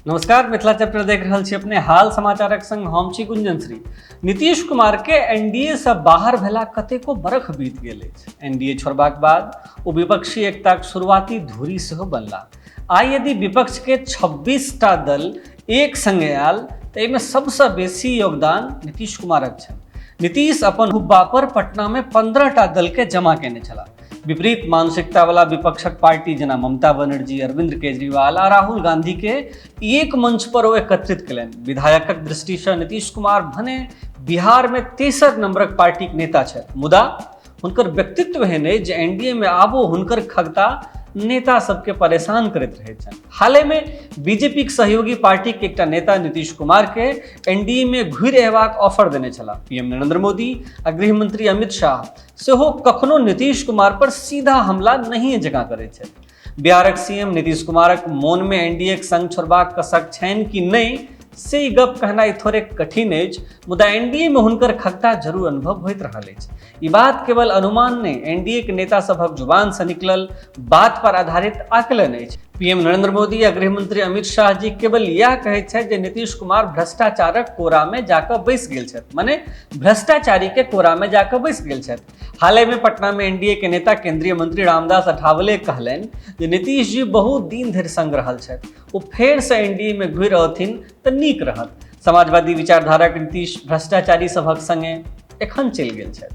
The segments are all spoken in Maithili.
नमस्कार, मिथिला चैप्टर देख रहल छी अपने। हाल समाचारक संग हम छी गुंजन श्री। नीतीश कुमार के एनडीए से बाहर भेला कतेको बरख बीत गेल अछि। एनडीए छोड़बाक बाद ओ विपक्षी एकताक शुरुआती धुरी सेहो बनला। आइ यदि विपक्ष के 26 टा दल एक संगे आयल तऽ एहिमे सबसँ बेसी योगदान नीतीश कुमारक छनि। नीतीश अपन हुब्बा पर पटना में 15 टा दल के जमा केने छलाह। विपरीत मानसिकता वाला विपक्षक पार्टी जेना ममता बनर्जी, अरविंद केजरीवाल आ राहुल गांधी के एक मंच पर ओ एकत्रित केलनि। विधायकक दृष्टिसँ नीतीश कुमार भने बिहार में तेसर नंबरक पार्टीक नेता छथि, मुदा हुनकर व्यक्तित्व एहन अछि जे एनडीए में आबो हुनकर खगता नेता सबके परेशान करैत रहैत छनि। हाले में बीजेपी के सहयोगी पार्टी के एकटा नेता नीतीश कुमार के एनडीए में घुरि अयबाक ऑफर देने छलाह। पीएम नरेंद्र मोदी आ गृह मंत्री अमित शाह सेहो कखनो नीतीश कुमार पर सीधा हमला नहिए जकाँ करैत छथि। बिहारक सीएम नीतीश कुमारक मोनमे एनडीएक संग छोड़बाक कसक छनि कि नहि से ई गप कहनाइ थोड़े कठिन अछि, मुदा एनडीए में हुनकर खगता जरूर अनुभव होइत रहल अछि। ई बात केवल अनुमान नहि, एनडीए के नेता सभक जुबान से निकलल बात पर आधारित आकलन अछि। पीएम नरेंद्र मोदी आ गृहमंत्री अमित शाह जी केवल इएह कहैत छथि जे नीतीश कुमार भ्रष्टाचारक कोरा में जाकऽ बैस गेल छथि, माने भ्रष्टाचारी के कोरा में जाकऽ बैस गेल छथि। हाल में पटना में एनडीए के नेता केंद्रीय मंत्री रामदास अठावले कहलनि जे नीतीश जी बहुत दिन धरि संग रहल छथि, ओ फेरसँ एनडीए में घुरि अथिन तऽ नीक रहत। समाजवादी विचारधाराक नीतीश भ्रष्टाचारी सभक संगे एखन चलि गेल छथि।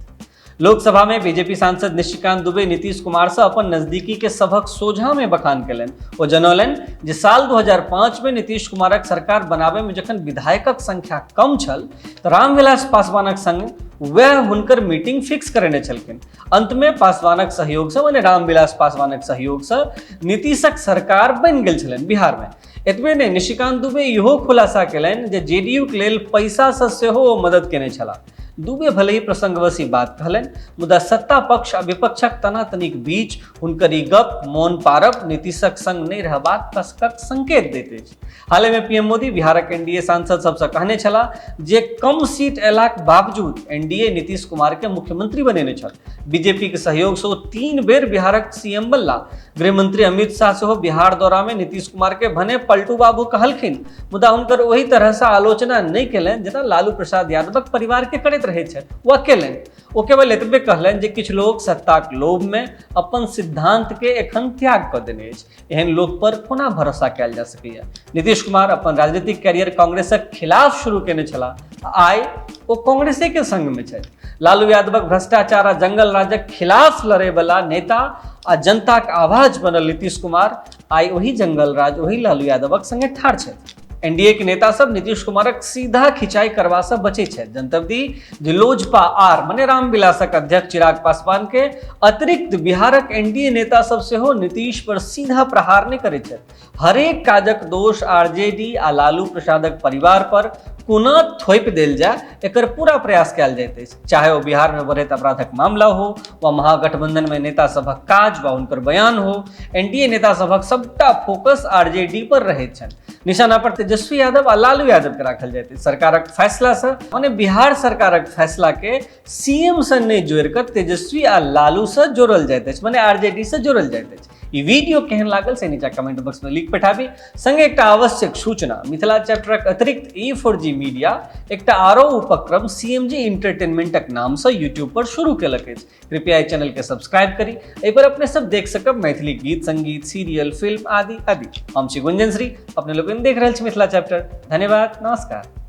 लोकसभा में बीजेपी सांसद निशिकांत दुबे नीतीश कुमार से अपन नजदीकी के सभक सोझा में बखान केलनि। ओ जनौलनि जे साल 2005 में नीतीश कुमारक सरकार बनाबे में जखन विधायकक संख्या कम छल तऽ रामविलास पासवानक संग वएह हुनकर मीटिंग फिक्स करेने छलखिन। अंत में पासवानक सहयोग से, माने रामविलास पासवानक सहयोग से नीतीशक सरकार बनि गेल छलनि बिहार में। एतबे नहि, निशिकांत दुबे इहो खुलासा केलनि जे जेडीयू के लेल पैसा से सेहो ओ मदद केने छलाह। दुबे भले ही प्रसंगवश ई बात कहलनि, मुदा सत्ता पक्ष आ विपक्षक तनातनीक बीच हुनकर ई गप मोन पारब नीतीशक संग नहि रहबाक कसकक संकेत दैत अछि। हाले में पीएम मोदी बिहारक एनडीए सांसद सबसँ कहने छलाह जे कम सीट अयलाक बावजूद एनडीए नीतीश कुमार के मुख्यमंत्री बनेने छल। बीजेपी के सहयोग से ओ 3 बेर बिहारक सीएम बनला। गृहमंत्री अमित शाह सेहो बिहार दौरा में नीतीश कुमार के भने पलटू बाबू कहलखिन, मुदा हुनकर ओहि तरह से आलोचना नहि केलनि जेना लालू प्रसाद यादवक परिवार के करैत रहैत छथि वा केलनि। ओ केवल एतबे कहलनि जे किछु लोक सत्ताक लोभ में अपन सिद्धांत के एखन त्याग कऽ देने अछि, एहन लोक पर कोना भरोसा कयल जा सकैए। नीतीश कुमार अपन राजनीतिक कैरियर कांग्रेसक खिलाफ शुरू केने छलाह, आइ ओ कांग्रेसे के संग में छथि। लालू यादवक भ्रष्टाचार आ जंगल राजक खिलाफ लड़ैवला नेता आ जनताक आवाज बनल नीतीश कुमार आइ ओही जंगल राज, ओही लालू यादवक संगे ठाढ़ छथि। एनडीए के नेता सब नीतीश कुमारक सीधा खिंचाई करबा से बचै छथि। जनतब दी जे लोजपा आर मने रामविलासक अध्यक्ष चिराग पासवान के अतिरिक्त बिहारक एनडीए नेता सब सेहो नीतीश पर सीधा प्रहार नहि करैत छथि। हरेक काजक दोष आरजेडी आ लालू प्रसादक परिवार पर कोना थोपि देल जाय एकर पूरा प्रयास कयल जाइत अछि, चाहे ओ बिहार में बढ़ैत अपराधक मामला हो वा महागठबंधन में नेता सभक काज वा हुनकर बयान हो। एनडीए नेता सभक सबटा फोकस आरजेडी पर रहैत छनि। निशाना पर तेजस्वी यादव आ लालू यादव के राखल जाइत अछि। सरकारक फैसला से, माने बिहार सरकारक फैसला के सीएम से नहि जोड़ि कऽ तेजस्वी आ लालू से जोड़ल जाइत अछि, माने आरजेडी से जोड़ल जाइत अछि। ई वीडियो केहन लागल से नीचा कमेंट बॉक्स में लिख पठाबी। संगे एकटा आवश्यक सूचना, मिथिला चैप्टरक अतिरिक्त E4G media एकटा आरो उपक्रम CMG एंटरटेनमेंटक नाम से यूट्यूब पर शुरू केलक अछि। कृपया एहि चैनल के सब्सक्राइब करी। एहि पर अपने सब देख सकब मैथिली गीत, संगीत, सीरियल, फिल्म आदि आदि। हम छी गुंजन श्री, अपने लोकनि देख रहल छी मिथिला चैप्टर। धन्यवाद, नमस्कार।